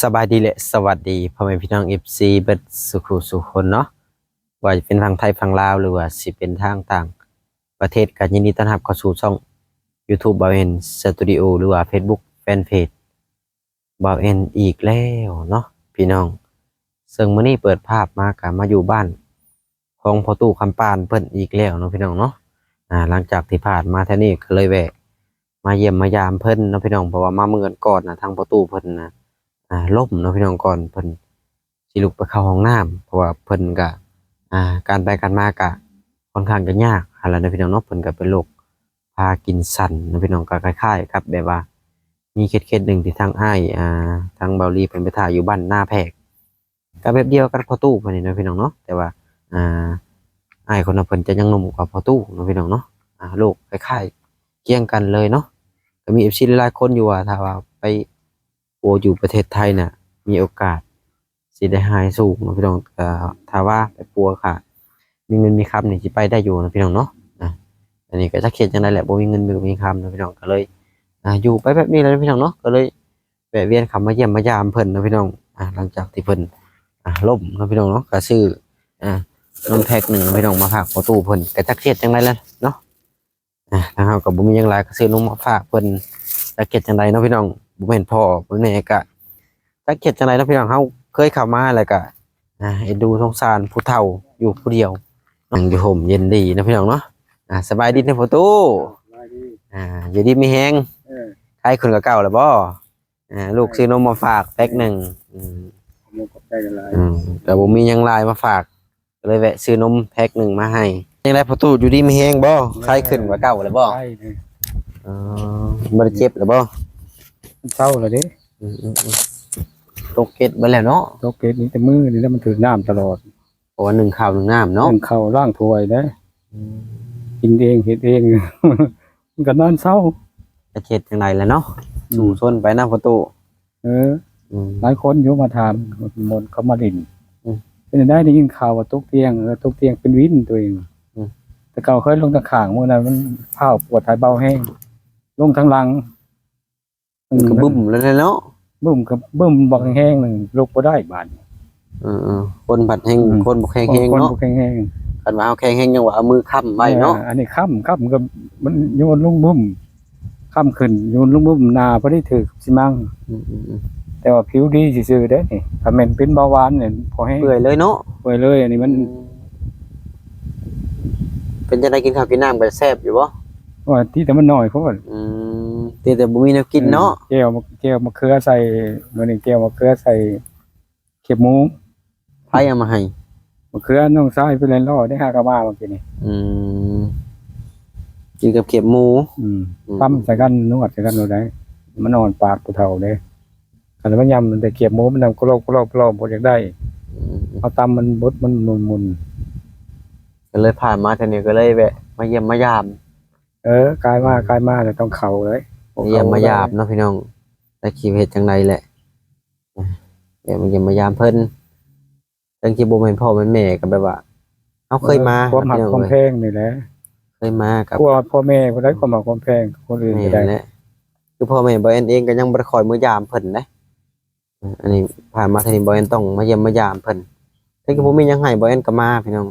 ສະບາຍດີ ແລະ ສະຫວັດດີພໍ່ແມ່ພີ່ນ້ອງ ເອັຟຊີ ເບິດສູ່ຄູ່ສູ່ຄົນເນາະ, ວ່າຈະເປັນຝັ່ງໄທຝັ່ງລາວ ຫຼືວ່າຊິເປັນທາງຕ່າງປະເທດ ກໍຍິນດີຕ້ອນຮັບເຂົ້າສູ່ຊ່ອງ YouTube ບ່າວແອນ Studio ຫຼືວ່າ Facebook Fanpage ບ່າວແອນອີກແລ້ວເນາະພີ່ນ້ອງ. ເຊິ່ງມື້ນີ້ເປີດພາບມາກໍມາຢູ່ບ້ານຂອງພໍ່ຕູ້ຄຳປານເພິ່ນອີກແລ້ວເນາະພີ່ນ້ອງເນາະ. ອ່າ ຫຼັງຈາກທີ່ຜ່ານມາແຖວນີ້ກໍເລີຍແວະມາຢ້ຽມມາຢາມເພິ່ນເນາະພີ່ນ້ອງ, ເພາະວ່າມາມື້ກ່ອນນະ ທາງພໍ່ຕູ້ເພິ່ນນະ ອ່າ ລົ້ມເນາະພີ່ນ້ອງ, ກ່ອນເພິ່ນ ຊິລຸກໄປເຂົ້າຫ້ອງນ້ຳ ເພາະວ່າເພິ່ນກະ ອ່າ ການໄປການມາກະຄ່ອນຂ້າງຈະຍາກຫັ້ນລະເນາະພີ່ນ້ອງເນາະ. ເພິ່ນກະເປັນໂລກພາກິນສັ່ນເນາະພີ່ນ້ອງ, ກະຄ້າຍໆກັບແບບວ່າມີເຂດໆໜຶ່ງທີ່ທາງອ້າຍ ອ່າ ທາງເບົາລີເພິ່ນໄປຖ່າຍຢູ່ບ້ານນາແພກ ກະແບບດຽວກັບພໍ່ຕູ້ເພິ່ນນີ້ເນາະພີ່ນ້ອງເນາະ. ແຕ່ວ່າ ອ່າ ອ້າຍຄົນນັ້ນເພິ່ນຈະຍັງໜຸ່ມກວ່າພໍ່ຕູ້ເນາະພີ່ນ້ອງເນາະ, ອ່າ ໂລກຄ້າຍໆຄຽງກັນເລີຍເນາະ. ກະມີເອັຟຊີຫຼາຍໆຄົນຢູ່ວ່າ ຖ້າວ່າໄປ ໂອ ຢູ່ປະເທດໄທນະ ມີໂອກາດຊິໄດ້ຮາຍສູງເນາະພີ່ນ້ອງ. ກໍຖ້າວ່າໄປປົວກະມີເງິນມີຄຳນີ້ ຊິໄປໄດ້ຢູ່ເນາະພີ່ນ້ອງເນາະ. ອ່າ ອັນນີ້ກໍຈັກເຮັດຈັ່ງໃດແຫຼະ ບໍ່ມີເງິນບໍ່ມີຄຳເນາະພີ່ນ້ອງ, ກໍເລີຍ ອ່າ ຢູ່ໄປແບບນີ້ແຫຼະເນາະພີ່ນ້ອງເນາະ. ກໍເລີຍແວະວຽນເຂົ້າມາຢ້ຽມມາຢາມເພິ່ນເນາະພີ່ນ້ອງ, ອ່າ ຫຼັງຈາກທີ່ເພິ່ນ ອ່າ ລົ້ມເນາະພີ່ນ້ອງເນາະ. ກໍຊື້ ອ່າ ນົມແພັກໜຶ່ງເນາະພີ່ນ້ອງ ມາຝາກພໍ່ຕູ້ເພິ່ນ, ກໍຈັກເຮັດຈັ່ງໃດແຫຼະເນາະ. ອ່າ ທາງເຮົາກໍບໍ່ມີຫຍັງຫຼາຍ ກໍຊື້ນົມມາຝາກເພິ່ນ. ຈັກເຮັດຈັ່ງໃດເນາະພີ່ນ້ອງ, ບໍ່ແມ່ນພໍ່ບໍ່ແມ່ນແມ່ກໍຈັກເຮັດຈັ່ງໃດເນາະພີ່ນ້ອງ. ເຮົາເຄີຍເຂົ້າມາແລ້ວກໍ ອ່າ ເອັນດູສົງສານຜູ້ເຖົ້າຢູ່ຜູ້ດຽວ, ນັ່ງຢູ່ຮົ່ມເຢັນດີເນາະພີ່ນ້ອງເນາະ. ອ່າ ສະບາຍດີເນາະພໍ່ຕູ້. ສະບາຍດີ. ອ່າ ຢູ່ດີມີແຮງ. ເອີ ໄຂ້ຂຶ້ນກວ່າເກົ່າແລ້ວບໍ່? ອ່າ ລູກຊື້ນົມມາຝາກແພັກໜຶ່ງ. ອືມ ຂອບໃຈຫຼາຍ. ອືມ ກໍບໍ່ມີຫຍັງຫຼາຍມາຝາກ ກໍເລີຍແວະຊື້ນົມແພັກໜຶ່ງມາໃຫ້. ຈັ່ງໃດພໍ່ຕູ້ ຢູ່ດີມີແຮງບໍ່? ເອີ ໄຂ້ຂຶ້ນກວ່າເກົ່າແລ້ວບໍ່? ໄຂ້ເດ້. ອໍ ບໍ່ໄດ້ເຈັບແລ້ວບໍ່? ມັນເຊົາແລ້ວເດ້. ອືມໆໆ ຕົກເກັດເບິດແລ້ວເນາະ. ຕົກເກັດນີ້ແຕ່ມື້ນີ້ແຫຼະ ມັນຖືກນ້ຳຕະຫຼອດ. ເພາະວ່າໜຶ້ງເຂົ້າໜຶ້ງນ້ຳເນາະ. ໜຶ້ງເຂົ້າ ລ້າງຖ້ວຍເດ້. ອືມ ກິນເອງເຮັດເອງ ມັນກໍນອນເຊົາ. ຈັກເຮັດຈັ່ງໃດແຫຼະເນາະ. ອືມ ສູ້ຊົນໄປນະພໍ່ຕູ້. ເອີ ອືມ ຫຼາຍຄົນຢູ່ມາຖາມ ມາເຂົ້າມາຫຼິ້ນ. ອືມ ເປັນຈັ່ງໃດ ໄດ້ຍິນຂ່າວວ່າຕົກຕຽງ? ເອີ ຕົກຕຽງເປັນວິນຕົວເອງ. ອືມ ແຕ່ເກົ່າເຄີຍລົງທາງຂ້າງ ມື້ນັ້ນມັນພ້າວປວດທ້າຍເບົາແຮງ ລົງທາງຫຼັງ ມັນກໍບຶ້ມແລ້ວເນາະ. ບຶ້ມກໍບຶ້ມບັກແຮງໆ ລຸກບໍ່ໄດ້ບາດນີ້. ເອີໆ ຄົນພັດແຮງ ອືມ ຄົນບໍ່ແຂງແຮງເນາະ. ຄົນບໍ່ແຂງແຮງ. ຄັນວ່າເຮົາແຂງແຮງ ຍັງວ່າເອົາມືຄ້ຳໄວ້ເນາະ. ເອີ ອັນນີ້ຄ້ຳ ຄ້ຳກໍມັນໂຍນລົງບຶ້ມ ຄ້ຳຂຶ້ນ ໂຍນລົງບຶ້ມ ໜ້າພໍດີຖືກຊິມັງ. ອືມໆໆ ແຕ່ວ່າຜິວດີຊື່ໆເດ້ນີ້. ຖ້າແມ່ນເປັນເບົາຫວານນີ້ບໍ່ແຮງ ເປື່ອຍເລີຍເນາະ. ເປື່ອຍເລີຍ ອັນນີ້ມັນ. ອືມ ເປັນຈັ່ງໃດ ກິນເຂົ້າກິນນ້ຳກໍແຊບຢູ່ບໍ່? ວ່າຕິແຕ່ມັນໜ້ອຍໂພດ. ອືມ ຕິແຕ່ບໍ່ມີແນວກິນເນາະ. ອືມ ແຈ່ວ ແຈ່ວມະເຂືອໃສ່ ມື້ນີ້ແຈ່ວມະເຂືອໃສ່ ເຂັບໝູ. ໃຜເອົາມາໃຫ້? ມະເຂືອນ້ອງຊາຍໄປແລ່ນລໍ້ໄດ້ ຫາກະມາເມື່ອກີ້ນີ້. ອືມ ກິນກັບເຂັບໝູ. ອືມ ອືມ ຕຳໃສ່ກັນ ນວດໃສ່ກັນໂລດໄດ໋. ມັນອ່ອນປາກຜູ້ເຖົ້າເດ້. ຄັນວ່າຍຳແຕ່ເຂັບໝູ ມັນນຳກະໂລກະໂລກະໂລກ ບໍ່ຢາກໄດ້. ອືມ ເຮົາຕຳມັນບົດ ມັນໝຸ່ນໆ ກໍເລີຍຜ່ານມາເທື່ອນີ້ ກໍເລີຍແວະມາຢ້ຽມມາຢາມ. ເອີ ກາຍມາ ອືມ ກາຍມາແລ້ວຕ້ອງເຂົ້າເລີຍ. ມາຢ້ຽມມາຢາມເນາະພີ່ນ້ອງ. ແຕ່ຄິດເຮັດຈັ່ງໃດແຫຼະ. ແບບມາຢ້ຽມມາຢາມເພິ່ນ ທັງທີ່ບໍ່ແມ່ນພໍ່ແມ່ນແມ່ ກໍແບບວ່າເຮົາເຄີຍມາ ເອີ ຄວາມຮັກ ພີ່ນ້ອງ ຄວາມແພງນີ້ແຫຼະ ເຄີຍມາກັບ ຄວາມພໍ່ແມ່ຜູ້ໃດ ຄວາມຮັກຄວາມແພງຄົນອື່ນກໍໄດ້. ແມ່ນແຫຼະ ຄືພໍ່ແມ່ບ່າວແອນເອງກໍຍັງບໍ່ໄດ້ຄ່ອຍມາຢາມເພິ່ນເດ້. ອັນນີ້ຜ່ານມາທາງນີ້ ບ່າວແອນຕ້ອງມາຢ້ຽມມາຢາມເພິ່ນ. ແຕ່ກໍບໍ່ມີຫຍັງໃຫ້ ບ່າວແອນກໍມາ ພີ່ນ້ອງ.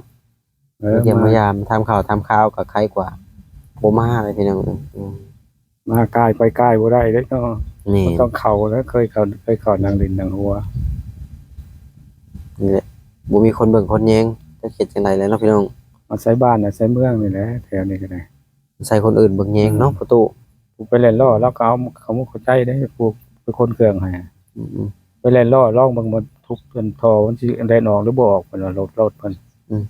ເອີ ມາຢ້ຽມມາຢາມ ມາຖາມຂ່າວຖາມຄາວກໍໄຄກວ່າບໍ່ມາເລີຍ ພີ່ນ້ອງເອີຍ. ອືມ ມາກາຍໄປກາຍບໍ່ໄດ້ເດ້ເນາະ. ແມ່ນ ມັນຕ້ອງເຂົ້າແລ້ວ ເຄີຍເຂົ້າ ເຄີຍເຂົ້ານັ່ງຫຼິ້ນນັ່ງຫົວ. ນີ້ແຫຼະ ບໍ່ມີຄົນເບິ່ງຄົນແຍງ ຈັກເຮັດຈັ່ງໃດແລ້ວເນາະ ພີ່ນ້ອງ. ອາໄສບ້ານອາໄສເມືອງນີ້ແຫຼະ ແຖວນີ້ກໍໄດ້ ອາໄສຄົນອື່ນເບິ່ງແຍງເນາະ ອືມ ພໍ່ຕູ້. ຜູ້ໄປແລ່ນລໍ້ ລາວກໍເອົາເຂົ້າມຸກເຂົ້າໃຈເດ້ ຜູ້ໄປຂົນເຄື່ອງໃຫ້. ອືມໆ ໄປແລ່ນລໍ້ລອງເບິ່ງ ມັນທຸບອັນທໍ່ ມັນຊິແລ່ນອອກຫຼືບໍ່ອອກ ເພິ່ນວ່າ ລົດ ລົດເພິ່ນ. ອືມ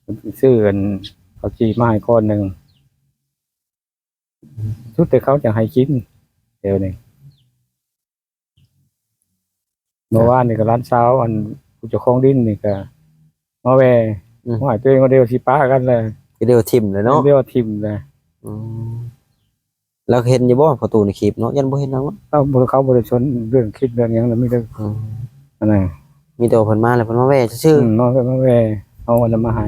ເພິ່ນຊື້ອັນເຂົ້າຈີ່ມາໃຫ້ກ້ອນໜຶ່ງ. ສຸດແຕ່ເຂົາຈະໃຫ້ກິນແຖວນີ້. ເມື່ອວານນີ້ກໍຫຼານສາວ ອັນຜູ້ເຈົ້າຂອງດິນນີ້ກໍມາແວ່. ອືມ ໂອ້ຍ ຕົວເອງວ່າດຽວຊິປະກັນແລ້ວ ກໍດຽວຖິ້ມແລ້ວເນາະ ດຽວຖິ້ມແລ້ວ. ອືມ ແລ້ວເຫັນຢູ່ບໍ່ ພໍ່ຕູ້ ໃນຄລິບເນາະ? ຢ້ານບໍ່ເຫັນດອກເນາະ. ເຂົາບໍ່ ເຂົາບໍ່ໄດ້ສົນເລື່ອງຄລິບເລື່ອງຫຍັງ ແລ້ວມີແຕ່ ອືມ ອັນນັ້ນ ມີແຕ່ວ່າເພິ່ນມາແລ້ວເພິ່ນມາແວ່ຊື່ໆ. ອືມ ມາແວ່ ມາແວ່ ເອົາອັນນັ້ນມາໃຫ້.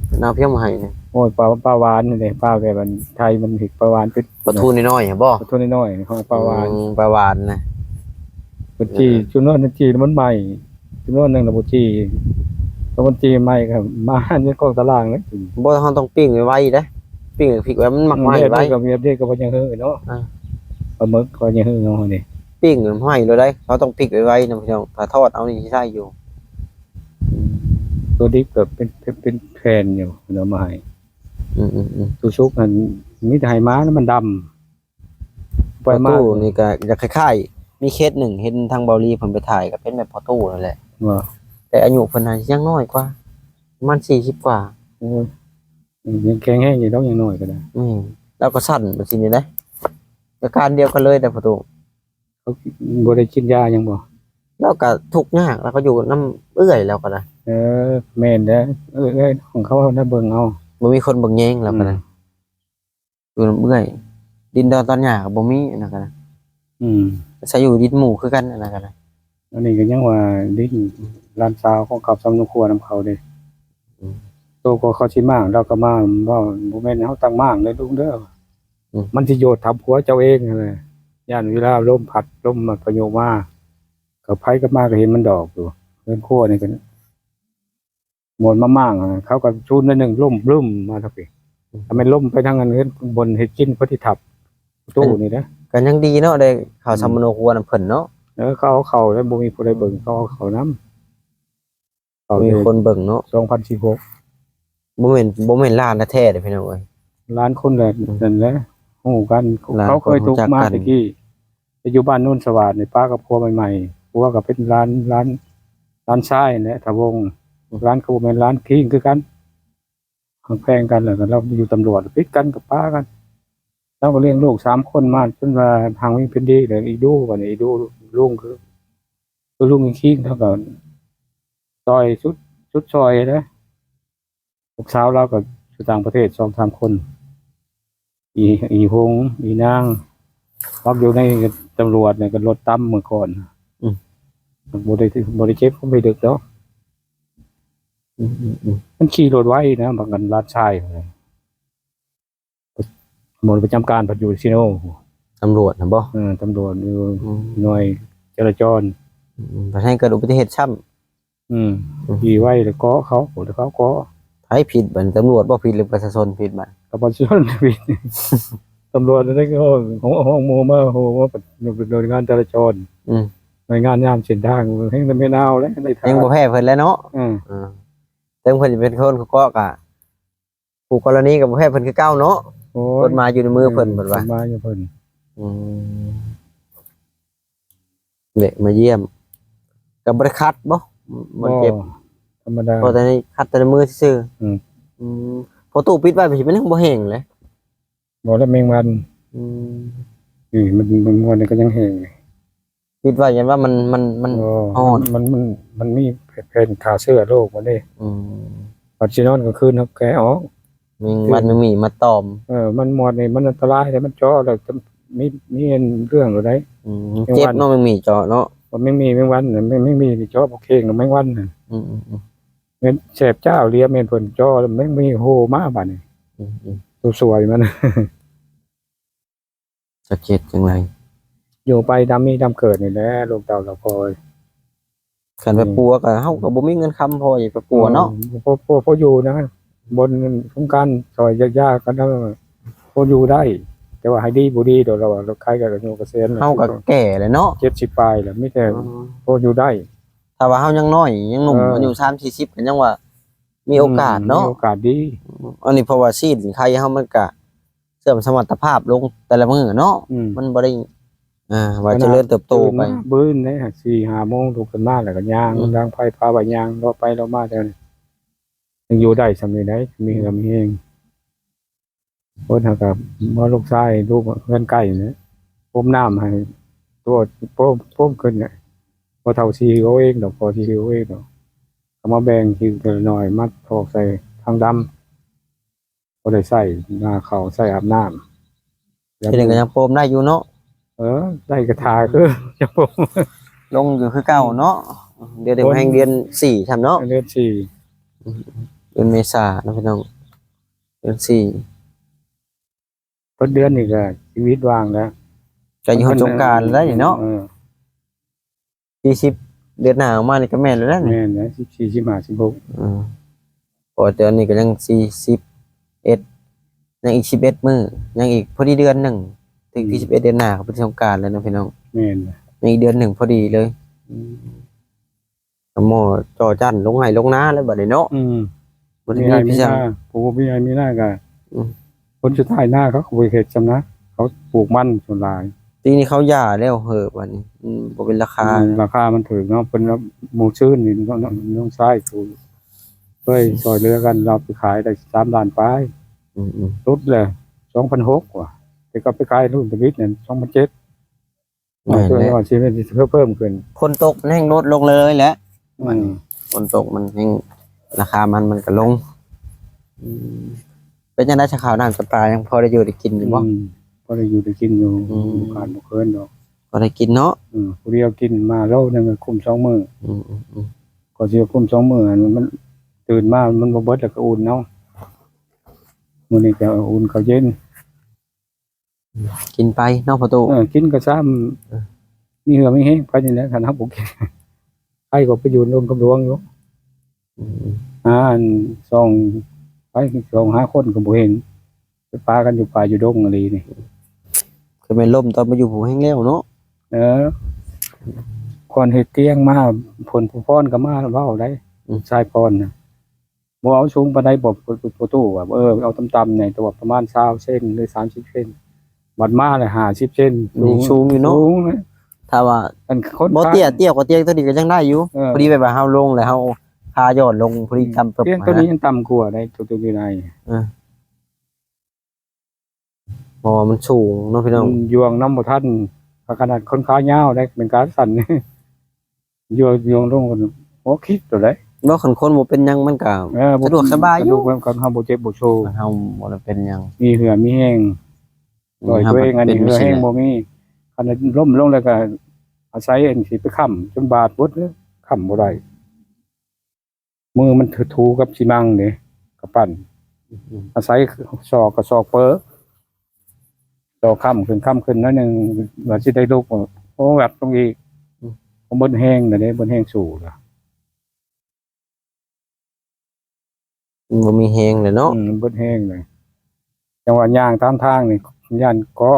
ເພິ່ນເອົາຫຍັງມາໃຫ້? ໂອ້ຍ ປາ ປາຫວານນີ້ເດ້ ປາແບບອັນໄທມັນເຮັດປາຫວານເປັດ ປາທູນ້ອຍໆຫັ້ນບໍ່? ປາທູນ້ອຍໆ ຂອງປາຫວານ. ອືມ ປາຫວານນະ. ມັນຈີ່ ເອີ ຈຸດນັ້ນມັນຈີ່ແລ້ວມັນໄໝ້ ຈຸດນັ້ນໜຶ່ງລະບໍ່ຈີ່ ຖ້າມັນຈີ່ໄໝ້ກໍມາຢູ່ກ້ອງຕາລ່າງເລີຍ. ບໍ່ ເຮົາຕ້ອງປີ້ງໄວໆເດ້ ປີ້ງ ພິກໄວ້ ມັນມັກໄໝ້ໄວ ແບບນີ້ກໍ ແບບນີ້ກໍບໍ່ຍັງເຮີເນາະ ອ່າ ປາໝຶກກໍຍັງເຮີເນາະນີ້ ປີ້ງໄໝ້ໂລດໄດ໋ ເຮົາຕ້ອງພິກໄວໆນະພີ່ນ້ອງ ຖ້າທອດເອົານີ້ຊິໄດ້ຢູ່. ຕົວດິບກໍເປັນ ເປັນ ເປັນແຜ່ນຢູ່ເນາະ ມາໃຫ້ ອືມໆໆ ຕົວສຸກຫັ້ນມີແຕ່ໃຫ້ມາ ແລ້ວມັນດຳ. ປະຕູນີ້ກໍຢາກຄ້າຍໆ ມີເຄສໜຶ່ງ ເຫັນທາງເບົາຫຼີເພິ່ນໄປຖ່າຍ ກໍເປັນແບບພໍ່ຕູ້ນັ້ນແຫຼະ ວ່າ ແຕ່ອາຍຸເພິ່ນຫັ້ນຍັງນ້ອຍກວ່າ ປະມານສີ່ສິບກວ່າ. ໂອ້ຍ ຍັງແຂງແຮງຢູ່ດອກ ຍັງນ້ອຍກໍໄດ້. ແມ່ນ ລາວກໍສັ່ນແບບຊີ້ນີ້ເດ້ ອາການດຽວກັນເລີຍເດ້ພໍ່ຕູ້. ເຂົາບໍ່ໄດ້ກິນຢາຫຍັງບໍ່? ລາວກໍທຸກຍາກ ລາວກໍຢູ່ນຳເອື້ອຍລາວກໍໄດ້. ເອີ ແມ່ນເດ້ ເອື້ອຍ ເອື້ອຍນ້ອງເຂົານະເບິ່ງເອົາ ບໍ່ມີຄົນເບິ່ງແຍງລາວກໍໄດ້. ອືມ ຢູ່ນຳເອື້ອຍ ດິນດອນຕອນຫຍ້າກໍບໍ່ມີ ອັນນັ້ນກໍໄດ້. ອືມ ໃຊ້ຢູ່ດິນໝູ່ຄືກັນ ອັນນັ້ນກໍໄດ້. ອັນນີ້ກໍຍັງວ່າດິນຫຼານສາວຂອງເຂົາ ສຳນວນຄົວນຳເຂົາເດ້. ອືມ ໂຕກວ່າເຂົາຊິມ້າງ ລາວກໍມາເວົ້າ ບໍ່ແມ່ນເຮົາຕັ້ງມ້າງເດີລຸງເດີ. ອືມ ມັນຊິໂຍດທັບຫົວເຈົ້າເອງຫັ້ນແຫຼະ ຢ້ານເວລາລົມພັດ ລົມມາ ພາຍຸມາ ກໍໃຜກໍມາກໍເຫັນມັນດອກຢູ່ ເຮືອນຄົວນີ້ກໍ ໝົດມາມ້າງ ເຂົາກໍຊູນໜ້ອຍໜຶ່ງ ລົ້ມບຶ້ມມາທາງພີ້. ອືມ ຖ້າແມ່ນລົ້ມໄປທາງອັນເຮືອນ ບ່ອນເຮັດກິນ ເຂົາຊິທັບປະຕູນີ້ນະ. ກໍຍັງດີເນາະ ໄດ້ເຂົ້າ ອືມ ສຳມະໂນຄົວນຳເພິ່ນເນາະ. ເອີ ເຂົາເອົາເຂົ້າແລ້ວ ບໍ່ມີຜູ້ໃດເບິ່ງ ເຂົາເອົາເຂົ້ານຳ. ເຂົາມີຄົນເບິ່ງເນາະ ສອງພັນສິບຫົກ. ບໍ່ແມ່ນ ບໍ່ແມ່ນຫຼານແທ້ໆເດ້ພີ່ນ້ອງເອີຍ ຫຼານຄົນແຫຼະ. ອືມ ນັ້ນແຫຼະ ຮູ້ກັນ ເຂົາເຄີຍທຸກມາແຕ່ກີ້ ໄປຢູ່ບ້ານໂນນສະຫວາດນີ້ ປາກັບຜົວໃໝ່ໆ ຜົວກໍເປັນຫຼານ ຫຼານ ຫຼານຊາຍແຫຼະ ທະວົງ. ອືມ ຫຼານກໍບໍ່ແມ່ນຫຼານຄີງຄືກັນ ຮັກແພງກັນ ແລ້ວກໍລາວຢູ່ຕຳຫຼວດ ຜິດກັນກໍປາກັນ. ລາວກໍລ້ຽງລູກສາມຄົນມາ ຈົນວ່າຮັ່ງມີເພັນດີ ແລ້ວອີດູ ບັດນີ້ອີດູ ລຸງຄື ຄືລຸງອີຄີງ ລາວກໍຊ່ອຍ ສຸດ ສຸດຊ່ອຍເດ້. ລູກສາວລາວກໍຢູ່ຕ່າງປະເທດສອງສາມຄົນ ອີ ອີຫົງ ອີນາງ ພັກຢູ່ໃນຕຳຫຼວດນີ້ກໍລົດຕຳເມື່ອກ່ອນ. ອືມ ບໍ່ໄດ້ ບໍ່ໄດ້ເຈັບ ບໍ່ໄດ້ດຶກດອກ. ອືມໆໆ ມັນຂີ່ລົດໄວນະ ບັກອັນຫຼານຊາຍ ໝົດປະຈຳການພັດຢູ່ຊີໂນ ຕຳຫຼວດນະບໍ່? ເອີ ຕຳຫຼວດຢູ່ ອືມ ໜ່ວຍຈະລາຈອນ. ອືມ ບັດໃຫ້ເກີດອຸບັດຕິເຫດຊ້ຳ. ອືມ ອືມ ຂີ່ໄວແລ້ວເກາະເຂົາ ແລ້ວເຂົາເກາະ. ໃຜຜິດບັດນີ້? ຕຳຫຼວດບໍ່ຜິດ ຫຼືປະຊາຊົນຜິດບັດ? ກໍປະຊາຊົນຜິດ. ຕຳຫຼວດນັ້ນກໍຮ້ອງ ຮ້ອງໝູ່ມາ ໂຫ ມາໜ່ວຍງານຈະລາຈອນ. ອືມ ໜ່ວຍງານຍາມເສັ້ນທາງ ແຮ່ງແມ່ນເອົາແຫຼະ ໄດ້ ຍັງບໍ່ແພ້ເພິ່ນແຫຼະເນາະ. ເອີ ເອີ ເຖິງເພິ່ນຈະເປັນຄົນເກາະ ກະ ຄູ່ກໍລະນີກໍບໍ່ແພ້ເພິ່ນຄືເກົ່າເນາະ. ໂອ້ຍ ກົດໝາຍຢູ່ໃນມືເພິ່ນ ເອີ ເພິ່ນວ່າ ກົດໝາຍຢູ່ເພິ່ນ. ອືມ ເດະ ມາຢ້ຽມ ກໍບໍ່ໄດ້ຂັດບໍ່? ບໍ່ ບໍ່ໄດ້ເຈັບ ທຳມະດາ ພໍແຕ່ນີ້ຂັດແຕ່ໃນມືຊື່ໆ. ອືມ ອືມ ພໍຕູ້ປິດໄວ້ ມັນຊິເປັນຫຍັງ ບໍ່ແຫ້ງເລີຍ. ບໍ່ ແລ້ວແມງວັນ. ອືມ ນີ້ມັນ ມັນ ມັນກໍຍັງແຫ້ງ. ປິດໄວ້ ຢ້ານວ່າມັນ ມັນ ມັນ ໂອ້ ຮ້ອນ ມັນ ມັນ ມັນມີແຜ່ນຂ້າເຊື້ອໂລກມັນເດ້. ອືມ ບັດຊິນອນກາງຄືນເຮົາແກະອອກ ແມງວັນ ແມງໝີ່ມາຕອມ. ເອີ ມັນມອດນີ້ມັນອັນຕະລາຍເດ້ ມັນເຈາະແລ້ວມີ ມີເລື່ອງໂລດໃດ. ອືມ ເຈັບເນາະ ແມງໝີ່ເຈາະເນາະ. ບໍ່ ແມງໝີ່ ແມງວັນ ແມງ ແມງໝີ່ນີ້ເຈາະບໍ່ເຄັ່ງດອກ ແມງວັນ. ອືມໆໆ ແມ່ນແສບຈ້າວເລີຍ ແມ່ນເພິ່ນເຈາະແລ້ວແມງໝີ່ໂຮມາບາດນີ້. ອືມໆ ຕົວສວຍມັນ. ຈັກເຮັດຈັ່ງໃດ ຢູ່ໄປຕາມມີຕາມເກີດນີ້ແຫຼະ ລູກເຕົ້າລາວຄອຍ. ຄັນໄປ ອືມ ປົວກໍ ເຮົາກໍບໍ່ມີເງິນຄຳພໍຊິໄປປົວເນາະ. ເອີ ພໍ ພໍ ພໍຢູ່ນະ ບ່ອນໂຄງການຊ່ອຍຢາກໆກັນ ພໍຢູ່ໄດ້ ແຕ່ວ່າໃຫ້ດີບໍ່ດີດອກ ລາວວ່າລາວຂາຍກໍອາຍຸກະສຽນ ເຮົາກໍແກ່ແລ້ວເນາະ ເຈັດສິບປາຍແລ້ວ ມີແຕ່ ອໍ ພໍຢູ່ໄດ້. ຖ້າວ່າເຮົາຍັງນ້ອຍ ຍັງໜຸ່ມ ເອີ ອາຍຸສາມສີ່ສິບ ກໍຍັງວ່າມີໂອກາດເນາະ ອືມ ມີໂອກາດດີ. ອັນນີ້ເພາະວ່າຊີ້ນໄຄເຮົາມັນກະ ເສື່ອມສະມັດຕະພາບລົງແຕ່ລະມື້ເນາະ. ອືມ ມັນບໍ່ໄດ້ ອ່າ ວ່າຈະເລີນເຕີບໂຕໄປ. ຕື່ນມາບຶ້ນເດ້ ສີ່ຫ້າໂມງລຸກຂຶ້ນມາ ແລ້ວກໍຍ່າງ ອືມ ດັງໄຟພາໄປຍ່າງ ເລາະໄປເລາະມາແຖວນີ້ ຍັງຢູ່ໄດ້ສ່ຳນີ້ໄດ໋ ມີເຫື່ອມີແຮງ. ເພິ່ນຫາກໍມາລູກຊາຍ ລູກເຮືອນໃກ້ນີ້ ພົມນ້ຳໃຫ້ ຕົວະ ພົມ ພົມຂຶ້ນນີ້ ບໍ່ເທົ່າຊິຫິວເອົາເອງດອກ ພໍຊິຫິວເອົາເອງດອກ. ເອົາມາແບ່ງຫິວເທື່ອລະໜ້ອຍ ມາຖອກໃສ່ຖັງດຳ ບໍ່ໄດ້ໃຊ້ໜ້າເຂົ້າ ໃຊ້ອາບນ້ຳ. ແລ້ວ ທີນີ້ກໍຍັງໂປມໄດ້ຢູ່ເນາະ. ເອີ ໄດ້ກະຖາຄື ຍັງໂປມ ລົງຢູ່ຄືເກົ່າເນາະ. ດຽວ ດຽວແຮງເດືອນສີ່ຊ້ຳເນາະ ເດືອນສີ່ ເດືອນເມສາເນາະພີ່ນ້ອງ ເດືອນສີ່ ເບິດເດືອນນີ້ກໍຊີວິດຫວ່າງແລ້ວ ໃກ້ຮອດສົງການແລ້ວນີ້ເນາະ. ເອີ ສີ່ສິບ ເດືອນໜ້າອອກມານີ້ກໍແມ່ນແລ້ວນະ ແມ່ນແລ້ວ ສິບສີ່ ສິບຫ້າ ສິບຫົກ ອືມ ເພາະວ່າຕອນນີ້ກໍຍັງສີ່ສິບເອັດ ຍັງອີກສິບເອັດມື້ ຍັງອີກພໍດີເດືອນໜຶ່ງ ເດືອນ ອືມ ທີສິບເອັດ ເດືອນໜ້າກໍເປັນສົງການແລ້ວເນາະພີ່ນ້ອງ ແມ່ນ ຍັງອີກເດືອນໜຶ່ງພໍດີເລີຍ ອືມ ໝໍ່ຈໍຈັ້ນລົງໄຮ່ລົງນາແລ້ວບັດນີ້ເນາະ ອືມ ບໍ່ໄດ້ມີພີ່ຊາຍ ຜູ້ບໍ່ມີໄຮ່ມີນາກໍ ອືມ ຜົນສຸດທ້າຍນາເຂົາກໍບໍ່ເຮັດຊ້ຳນະ ເຂົາປູກມັນສ່ວນຫຼາຍ ປີນີ້ເຂົາຫຍ້າແລ້ວເຮີບາດນີ້ ອືມ ບໍ່ເປັນລາຄາ ອືມ ລາຄາມັນຖືກເນາະ ເພິ່ນວ່າມື້ຊືນນີ້ນ້ອງຊາຍຜູ້ເຄີຍຊ່ອຍເຫຼືອກັນ ລາວໄປຂາຍໄດ້ສາມລ້ານປາຍ ອືມໆ ສຸດແລ້ວສອງພັນຫົກວ່າ ແຕ່ກໍໄປຂາຍລຸ້ນທຳອິດນັ້ນສອງພັນເຈັດ ແມ່ນແຫຼະ ວ່າຊິເພີ່ມຂຶ້ນ ຝົນຕົກມັນແຮ່ງລົດລົງເລີຍແຫຼະ ອືມ ມັນຝົນຕົກມັນແຮ່ງ ລາຄາມັນມັນກໍລົງ ອືມ ເປັນຈັ່ງໃດຊະ ເຂົ້ານ້ຳຈຳປາຍັງພໍໄດ້ຢູ່ໄດ້ກິນຢູ່ບໍ່? ອືມ ພໍໄດ້ຢູ່ໄດ້ກິນຢູ່ ອືມ ບໍ່ຂາດບໍ່ເຂີນດອກ ພໍໄດ້ກິນເນາະ ອືມ ຜູ້ດຽວກິນມາໂລໜຶ່ງກໍຄຸມສອງມື້ ອືມໆໆ ກໍຊິຄຸມສອງມື້ ອັນມັນຕື່ນມາມັນບໍ່ເບິດ ແລ້ວກໍອຸ່ນເອົາ ມື້ນີ້ກໍອຸ່ນເຂົ້າເຢັນ ກິນໄປເນາະພໍ່ຕູ້ ເອີ ກິນກໍຊ້ຳ ເອີ ມີເຫື່ອມີແຮງໄປນີ້ແຫຼະ ຄັນເຮົາບໍ່ກິນ ໃຜກໍໄປຢູ່ລົມກັບຫຼວງຢູ່ ອືມ ຫາອັນສ່ອງ ໄປສ່ອງຫາຄົນກໍບໍ່ເຫັນ ໄປປະກັນຢູ່ປ່າຢູ່ດົງອີ່ຫຼີນີ້ ຄືແມ່ນລົມຕອນມາຢູ່ຜູ້ແຮງແລ້ວເນາະ ເອີ ກ່ອນເຮັດຕຽງມາ ເພິ່ນຜູ້ພອນກໍມາເວົ້າໄດ໋ ອືມ ຊາຍພອນນະ ບໍ່ເອົາສູງປານໃດບໍ່ ປະຕູວ່າ ເອີ ເອົາຕ່ຳໆແດ່ ແຕ່ວ່າປະມານຊາວເຊັນ ຫຼື ສາມສິບເຊັນ ບັດມາແລ້ວຫ້າສິບເຊັນ ສູງ ສູງຢູ່ເນາະ ສູງເລີຍ ຖ້າວ່າອັນຄົນບໍ່ເຕ້ຍ ເຕ້ຍກວ່າຕຽງຕົວນີ້ກໍຍັງໄດ້ຢູ່ ເອີ ພໍດີແບບວ່າເຮົາລົງແລ້ວເຮົາຄາຍ້ອນລົງ ພໍດີ ອືມ ຕ່ຳເຕີບ ຕຽງຕົວນີ້ຍັງຕ່ຳກວ່າໄດ໋ ຕົວ ຕົວຢູ່ໃນ ເອີ ເພາະວ່າມັນສູງເນາະພີ່ນ້ອງ ມັນຍ່ວງນຳບໍ່ທັນ ຂະໜາດຄົນຂາຍາວໄດ໋ ແມ່ນຂາສັ້ນ ໂຍ ໂຍງລົງ ໂອ້ ຄິດໂຕໃດ ບໍ່ ຄັນຄົນບໍ່ເປັນຫຍັງມັນກະ ເອີ ສະດວກສະບາຍຢູ່ ຄັນເຮົາບໍ່ເຈັບບໍ່ໂຊ ຄັນເຮົາບໍ່ໄດ້ເປັນຫຍັງ ມີເຫື່ອມີແຮງ ອືມ ຊ່ອຍຕົວເອງ ອັນນີ້ເຫື່ອແຮງບໍ່ມີ ຄັນລົ້ມລົງແລ້ວກະອາໄສອັນຊິໄປຄ້ຳ ຈົນບາດເບິດເລີຍ ຄ້ຳບໍ່ໄດ້ ມືມັນຖູກັບຊີມັງເດ້ ກະປັ່ນ ອືມ ອາໄສສອກກະສອກເປີ ຕໍ່ຄ້ຳຂຶ້ນ ຄ້ຳຂຶ້ນໜ້ອຍໜຶ່ງ ວ່າຊິໄດ້ລຸກ ໂອ້ ແວັບລົງອີກ ອືມ ເບິດແຮງແລ້ວເດ້ ເບິດແຮງສູ້ລະ ມັນບໍ່ມີແຮງແລ້ວເນາະ ອືມ ເບິດແຮງເລີຍ ຈັ່ງວ່າຍ່າງຕາມທາງນີ້ ຢ້ານກໍ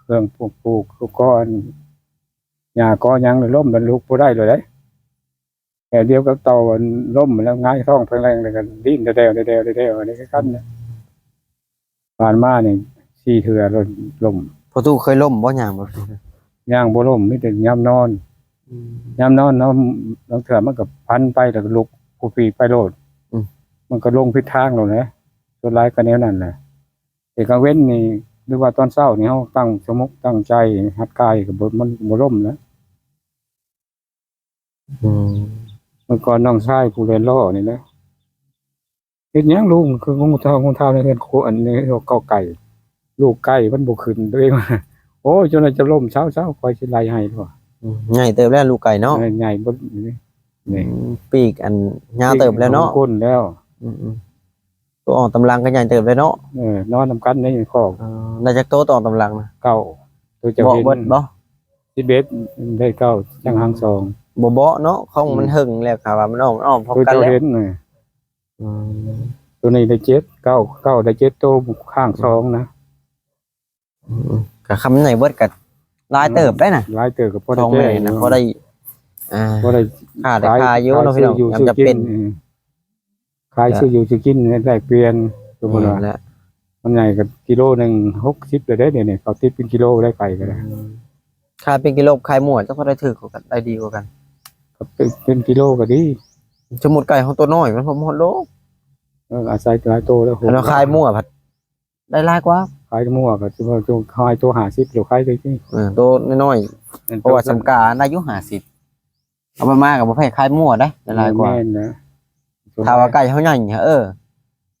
ເຄື່ອງປູກ ປູກກໍຫຍ້າກໍຫຍັງລົ້ມ ແລ້ວລຸກບໍ່ໄດ້ເລີຍເດ້. ແບບດຽວກັບເຕົ່າ ລົ້ມແລ້ວຫງາຍທ້ອງແຜ່ນແລ່ງ ແລ້ວກໍດີ້ນແດ່ວໆໆ ອັນນີ້ຄືກັນນະ. ຜ່ານມານີ້ສີ່ເທື່ອ ລົ້ມ. ພໍ່ຕູ້ເຄີຍລົ້ມບໍ່? ຍ່າງບໍ່? ຍ່າງບໍ່ລົ້ມ ມີແຕ່ຍາມນອນ. ອືມ. ຍາມນອນເຮົາ ລາງເທື່ອມັນກໍພັນໄປ ແລ້ວກໍລຸກຟູປີໄປໂລດ. ອືມ. ມັນກໍລົງຜິດທາງໂລດແຫຼະ. ສ່ວນຫຼາຍກໍແນວນັ້ນແຫຼະ. ແຕ່ກາງເວັນນີ້ ຫຼືວ່າຕອນເຊົ້ານີ້ ເຮົາຕັ້ງສະໝົກຕັ້ງໃຈຮັດກາຍ ກໍບໍ່ ມັນບໍ່ລົ້ມນະ. ອືມ. ເມື່ອກ່ອນນ້ອງຊາຍຜູ້ແລ່ນລໍ້ນີ້ແຫຼະ ເຮັດຫຍັງລຸງ ຄືງູເທົາງູເທົາໃນເຮືອນຄົວ ອັນ ໃນເຮືອນເກົ້າໄກ່ ລູກໄກ່ມັນບໍ່ຂຶ້ນ ໂຕເອງວ່າ ໂອ້ຍ ຈົນວ່າຈະລົ້ມ ເຊົາໆ ຂ້ອຍຊິໄລ່ໃຫ້. ອືມ. ໃຫຍ່ເຕີບແລ້ວລູກໄກ່ເນາະ. ເອີ ໃຫຍ່ເບິດນີ້. ອືມ. ປີກອັນຍາວເຕີບແລ້ວເນາະ. ປີກມັນຄົນແລ້ວ. ອືມໆ. ໂຕອອກຕຳລັງກໍໃຫຍ່ເຕີບແລ້ວເນາະ. ເອີ ນອນນຳກັນໃນຄອກ. ເອີ ໄດ້ຈັກໂຕ ໂຕອອກຕຳລັງນະ? ເກົ້າ. ໂຕເຈົ້າເຫັນ ເບາະເບິດບໍ່? ສິບເອັດ ໄດ້ເກົ້າ ຈັ່ງຫາງສອງ. ອືມ. ບໍ່ເບາະເນາະ ຂອງມັນ ອືມ ເຫິງແລ້ວ ຄະວ່າມັນອອກ ມັນອອກພ້ອມກັນແລ້ວ. ໂຕເຈົ້າເຫັນນະ. ອືມ. ໂຕນີ້ໄດ້ເຈັດ ເກົ້າ ເກົ້າ ໄດ້ເຈັດໂຕ ຂ້າງສອງນະ. ອືມ. ກໍຄຳໃຫຍ່ເບິດກໍຫຼາຍເຕີບໄດ໋ນະ. ຫຼາຍເຕີບ ກໍພໍໄດ້ ສອງແມ່ນະ ແກ້ຢູ່ ພໍໄດ້ ອ່າ ພໍໄດ້ຄ້າໄດ້ຂາຍຢູ່ເນາະ ພີ່ນ້ອງ ຍາມຈຳເປັນ. ອືມ. ຂາຍ ກໍ ຊື້ຢູ່ຊື້ກິນແລກປ່ຽນ ສົມມຸດວ່າ ແມ່ນແຫຼະ ມັນໃຫຍ່ກໍກິໂລໜຶ່ງຫົກສິບແລ້ວເດ້ ດຽວນີ້ເຂົາຕິດເປັນກິໂລໄດ້ ໄກ່ກໍໄດ້. ອືມ. ຂາຍເປັນກິໂລ ຂາຍໝວດ ເຈົ້າກໍໄດ້ຖືກກວ່າກັນ ໄດ້ດີກວ່າກັນ. ກໍເປັນ ເປັນກິໂລກໍດີ. ສົມມຸດໄກ່ເຮົາຕົວນ້ອຍ ມັນບໍ່ຮອດໂລ. ເອີ ອາໄສຫຼາຍໂຕແລ້ວ. ຄັນວ່າຂາຍໝວດພັດໄດ້ຫຼາຍກວ່າ. ຂາຍໝວດກໍຊິວ່າຂາຍໂຕຫ້າສິບໂລ ຂາຍໄດ້ຕິ. ເອີ ໂຕນ້ອຍໆ ເອີ ເພາະວ່າສຳກາໄດ້ຢູ່ຫ້າສິບ. ເອົາມາກໍບໍ່ແພ້ຂາຍໝວດເດ້ ຫຼາຍກວ່າ. ແມ່ນນະ. ຖ້າວ່າໄກ່ເຮົາໃຫຍ່ ເອີ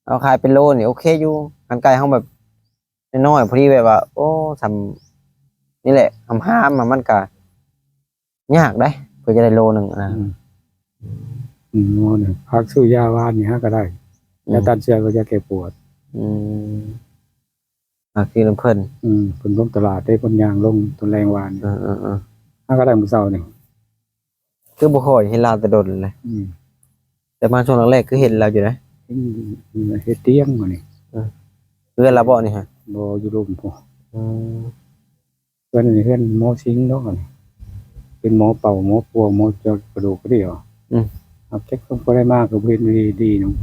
ເຮົາຂາຍເປັນໂລນີ້ໂອເຄຢູ່. ຄັນໄກ່ເຮົາແບບນ້ອຍໆ ພໍດີແບບວ່າ ໂອ້ ສ່ຳນີ້ແຫຼະ ຫາມໆ ມັນກໍຍາກເດ້ ເພື່ອຈະໄດ້ໂລໜຶ່ງນະ. ອືມ. ອືມ ໝໍນີ້ ພາກຊື້ຢາຫວານນີ້ຫາກໍໄດ້. ອືມ. ຢາຕ້ານເຊື້ອ ກໍຢາແກ້ປວດ. ອືມ. ຫາຊື້ນຳເພິ່ນ. ອືມ. ເພິ່ນລົງຕະຫຼາດເດ້ ເພິ່ນຍ່າງລົງຕອນແລງວານ. ເອີໆໆ. ຫາກໍໄດ້ມື້ເຊົ້ານີ້. ຄືບໍ່ຄ່ອຍເຫັນລາວແຕ່ດົນແລ້ວ. ອືມ ແຕ່ມາຊ່ວງແລກໆຄືເຫັນລາວຢູ່ນະ. ເຮັດ ເຮັດຕຽງມື້ນີ້. ເອີ ເຮືອນລາວບໍ່ນີ້ຮະ? ບໍ່ ຢູ່ລຸ່ມພຸ້ນ. ອືມ ເຮືອນ ເຮືອນໝໍສິງເນາະ ອັນນີ້ ເປັນໝໍເປົ່າ ໝໍປົວ ໝໍເຈາະກະດູກກະດຽວ. ອືມ ຫາກຈັກຄົນບໍ່ໄດ້ມາກໍບໍ່ເຫັນດີ ດີນຳ.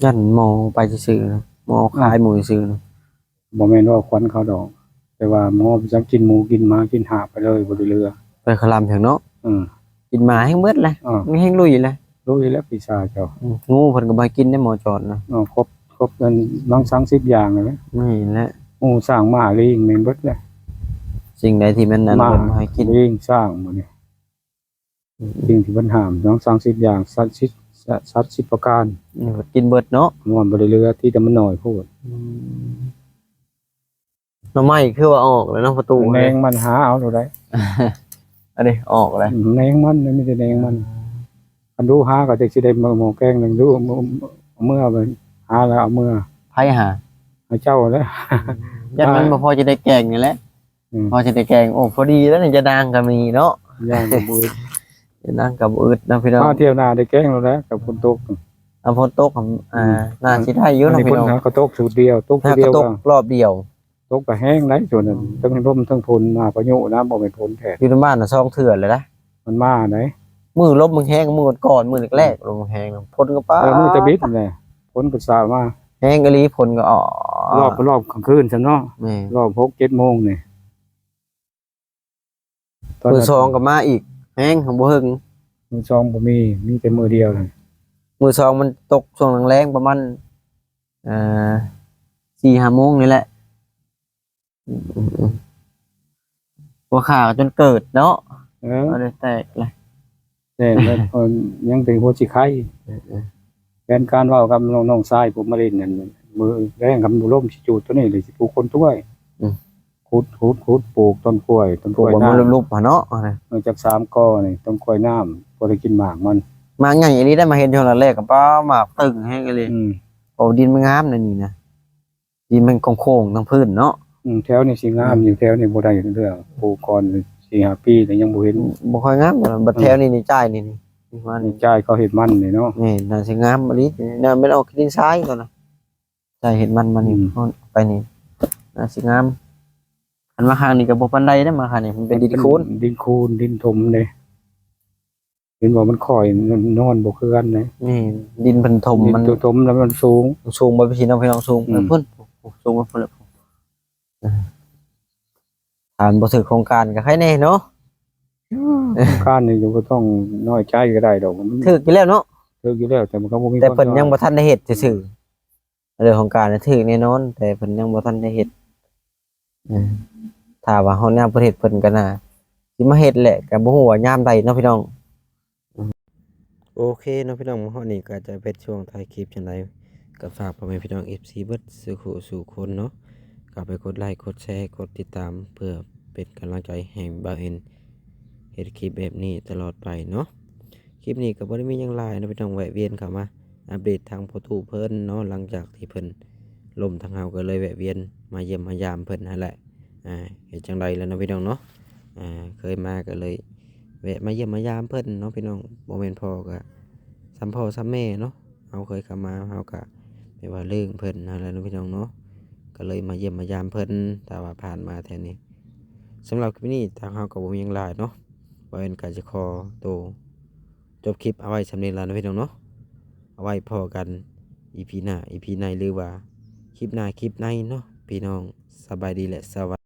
ຢ້ານໝໍໄປຊື່ໆນະ ໝໍຂາຍໝູ່ຊື່ໆນະ. ບໍ່ແມ່ນວ່າຄວັນເຂົາດອກ ແຕ່ວ່າໝໍໄປຈັບກິນໝູກິນໝາກິນຫາກໄປເລີຍ ບໍ່ໄດ້ເຫຼືອ. ໄປຄະລຳເຖິງເນາະ. ເອີ ກິນໝາແຮງເບິດແຫຼະ. ເອີ ມັນແຮງລຸຍແຫຼະ ລຸຍແລ້ວປີຊາເຈົ້າ. ອືມ ງູເພິ່ນກໍບໍ່ໃຫ້ກິນເດ້ໝໍຈອດນະ. ເນາະ ຄົບ ຄົບອັນມັງສັງສິບຢ່າງນັ້ນແຫຼະ. ນີ້ແຫຼະ ງູຊ້າງມ້າລີງແມ່ນເບິດແຫຼະ. ສິ່ງໃດທີ່ແມ່ນອັນ ໝາ ເພິ່ນບໍ່ໃຫ້ກິນ ລີງຊ້າງໝົດນີ້. ອືມ ສິ່ງທີ່ເພິ່ນຫ້າມ ມັງສັງສິບຢ່າງ ສັດສິບ ສະ ສັດສິບປະການ. ນີ້ກໍກິນເບິດເນາະ. ມັນບໍ່ໄດ້ເຫຼືອ ທີ່ແຕ່ມັນໜ້ອຍໂພດ. ອືມ ໜໍ່ໄມ້ຄືວ່າອອກແລ້ວເນາະ ປະຕູ ແນງມັນຫາເອົາໂລດໄດ໋. ອັນນີ້ອອກແລ້ວ ອືມ ແນງມັນ ມີແຕ່ແນງມັນ. ຄັນດູຫາກໍຈັກຊິໄດ້ໝໍແກງໜຶ່ງດູ ເມືອ ເມືອ ຫາແລ້ວເອົາເມືອ. ໃຜຫາ? ໃຫ້ເຈົ້າແຫຼະ. ຢ້ານມັນບໍ່ພໍຈະໄດ້ແກງນີ້ແຫຼະ. ອືມ ພໍຊິໄດ້ແກງ. ໂອ້ ພໍດີແລ້ວນີ້ ຢານາງກໍມີເນາະ. ຢານາງກໍບໍ່ອຶດ ຢານາງກໍບໍ່ອຶດເນາະພີ່ນ້ອງ. ມາທ່ຽວໜ້າໄດ້ແກງແລ້ວແຫຼະ ກັບຝົນຕົກ. ອາ ຝົນຕົກ ອືມ ໜ້າຊິໄດ້ຢູ່ເນາະພີ່ນ້ອງ. ເພິ່ນຫາກໍຕົກຊຸດດຽວ ຕົກຊຸດດຽວ ກໍຕົກຮອບດຽວ. ຕົກກໍແຮງໄດ໋ຊ່ວງນັ້ນ. ອືມ ທັງລົມທັງຝົນ ມາພາຍຸນະ ບໍ່ແມ່ນຝົນແທ້. ຢູ່ໃນບ້ານນະສອງເທື່ອແລ້ວນະ ມັນມາໄດ໋. ມື້ລົມມັນແຮງ ມື້ກ່ອນ ມື້ແລກໆ ອືມ ລົມແຮງ ຝົນກໍປາດ. ເອີ ມື້ຕະບິດນັ້ນແຫຼະ ຝົນກໍສາດມາ. ແຮງອີ່ຫຼີ ຝົນກໍ ອໍ ຮອບ ຮອບກາງຄືນຊັ້ນເນາະ. ແມ່ນ ຮອບຫົກເຈັດໂມງນີ້. ມື້ສອງກໍມາອີກ ແຮງ ບໍ່ເຖິງ. ມື້ສອງບໍ່ມີ ມີແຕ່ມື້ດຽວນັ້ນ. ມື້ສອງມັນຕົກຊ່ວງແລງໆ ປະມານ ເອີ ສີ່ຫ້າໂມງນີ້ແຫຼະ. ອືມ ຫົວຂາຈົນເກີດເນາະ. ເອີ ບໍ່ໄດ້ແຕກເລີຍ. ແຕ່ ແຕ່ ຍັງແຕ່ຫົວຊິໄຄ. ເອີ ເອີ ແຜນການເວົ້າກັບນ້ອງ ນ້ອງຊາຍຜູ້ມາຫຼິ້ນນັ້ນ ມື້ແລງຄັນບໍ່ລົມຊິຈູດໂຕນີ້ ແລ້ວຊິປູກຄົນຕວາຍ. ອືມ ຂຸດ ຂຸດ ຂຸດ ປູກຕົ້ນກ້ວຍ ຕົ້ນກ້ວຍ ປູກໃຫ້ມັນຫຼຸບໆຫັ້ນເນາະ. ເອີ ຈັກສາມກໍນີ້ ຕົ້ນກ້ວຍນ້ຳ ພໍໄດ້ກິນໝາກມັນ. ໝາກໃຫຍ່ອີ່ຫຼີໄດ໋ ມາເຫັນຊ່ວງແລກໆ ກໍປ້າ ໝາກຕຶງແຮງອີ່ຫຼີ. ອືມ ໂອ້ ດິນມັນງາມໃນນີ້ນະ. ທີ່ມັນໂຄ້ງໆ ທາງພື້ນເນາະ. ອືມ ແຖວນີ້ຊິງາມຢູ່. ອືມ ແຖວນີ້ບໍ່ໄດ້ເທື່ອ ປູກກ່ອນສີ່ຫ້າປີແລ້ວຍັງບໍ່ເຫັນ. ອືມ ບໍ່ຄ່ອຍງາມ. ບັດ ອືມ ແຖວນີ້ນີ້ ຈ່າຍນີ້ ນີ້ ນີ້ ວ່ານີ້ ຈ່າຍເຂົາເຮັດມັນນີ້ເນາະ. ແມ່ນ ໜ້າຊິງາມອີ່ຫຼີ. ໜ້າແມ່ນອອກດິນຊາຍຕົວນະ ໃສ່ເຮັດມັນມານີ້. ອືມ ໄປນີ້ ໜ້າຊິງາມ. ຄັນມາຂ້າງນີ້ກໍບໍ່ປານໃດເດ້ ມາຂ້າງນີ້ມັນເປັນດິນໂຄນ ດິນໂຄນ ດິນຖົມເດ້. ເຫັນບໍ່ ມັນຄ່ອຍນອນບໍ່ຄືກັນເດ້. ແມ່ນ ດິນເພິ່ນຖົມ ດິນມັນ ໂຕຖົມແລ້ວມັນສູງ ມັນສູງບໍ່ໄປຊິເນາະພີ່ນ້ອງ. ສູງ ອືມ ໄປພຸ້ນ ສູງໄປພຸ້ນແຫຼະ. ເອີ ຖ້າມັນບໍ່ຖືກໂຄງການກໍໃຄແດ່ເນາະ. ໂຄງການນີ້ກໍບໍ່ຕ້ອງນ້ອຍໃຈກໍໄດ້ດອກ ມັນຖືກຢູ່ແລ້ວເນາະ. ຖືກຢູ່ແລ້ວ ແຕ່ມັນກໍບໍ່ມີ ແຕ່ເພິ່ນຍັງບໍ່ທັນໄດ້ເຮັດຊື່ໆ. ເລື່ອງຂອງການນະຖືກແນ່ນອນ ແຕ່ເພິ່ນຍັງບໍ່ທັນໄດ້ເຮັດ. ເອີ ຖ້າວ່າຮອດຍາມເພິ່ນເຮັດ ເພິ່ນກໍໜ້າຊິມາເຮັດແຫຼະ ກໍບໍ່ຮູ້ວ່າຍາມໃດເນາະພີ່ນ້ອງ. ໂອເຄເນາະພີ່ນ້ອງ ມາຮອດນີ້ກໍຈະເປັນຊ່ວງທ້າຍຄລິບຈັ່ງໃດ ກໍຝາກພໍ່ແມ່ພີ່ນ້ອງ ເອັຟຊີ ເບິດສູ່ຄູ່ສູ່ຄົນເນາະ ກໍໄປກົດໄລ ກົດແຊ ກົດຕິດຕາມ ເພື່ອເປັນກຳລັງໃຈໃຫ້ບ່າວເອັນເຮັດຄລິບແບບນີ້ຕະຫຼອດໄປເນາະ. ຄລິບນີ້ກໍບໍ່ໄດ້ມີຫຍັງຫຼາຍເນາະພີ່ນ້ອງ ແວະວຽນເຂົ້າມາອັບເດດທາງພໍ່ຕູ້ເພິ່ນເນາະ. ຫຼັງຈາກທີ່ເພິ່ນລົ້ມ ທາງເຮົາກໍເລີຍແວະວຽນມາຢ້ຽມມາຢາມເພິ່ນຫັ້ນແຫຼະ. ອ່າ ເຮັດຈັ່ງໃດລະເນາະພີ່ນ້ອງເນາະ ອ່າ ເຄີຍມາກໍເລີຍແວະມາຢ້ຽມມາຢາມເພິ່ນເນາະພີ່ນ້ອງ. ບໍ່ແມ່ນພໍ່ກໍສ່ຳພໍ່ສ່ຳແມ່ເນາະ ເຮົາເຄີຍເຂົ້າມາ ເຮົາກໍແບບວ່າລຶ້ງເພິ່ນຫັ້ນແຫຼະເນາະພີ່ນ້ອງເນາະ ກໍເລີຍມາຢ້ຽມມາຢາມເພິ່ນ ຖ້າວ່າຜ່ານມາແຖວນີ້. ສຳລັບຄລິບນີ້ ທາງເຮົາກໍບໍ່ມີຫຍັງຫຼາຍເນາະ ບ່າວເອັນກໍຈະຂໍໂຕ ຈົບຄລິບເອົາໄວ້ສ່ຳນີ້ລະເນາະພີ່ນ້ອງເນາະ. ເອົາໄວ້ພໍ້ກັນອີພີໜ້າ ອີພີໃນ ຫຼືວ່າຄລິບໜ້າຄລິບໃນເນາະພີ່ນ້ອງ. ສະບາຍດີ ແລະ ສະຫວັດ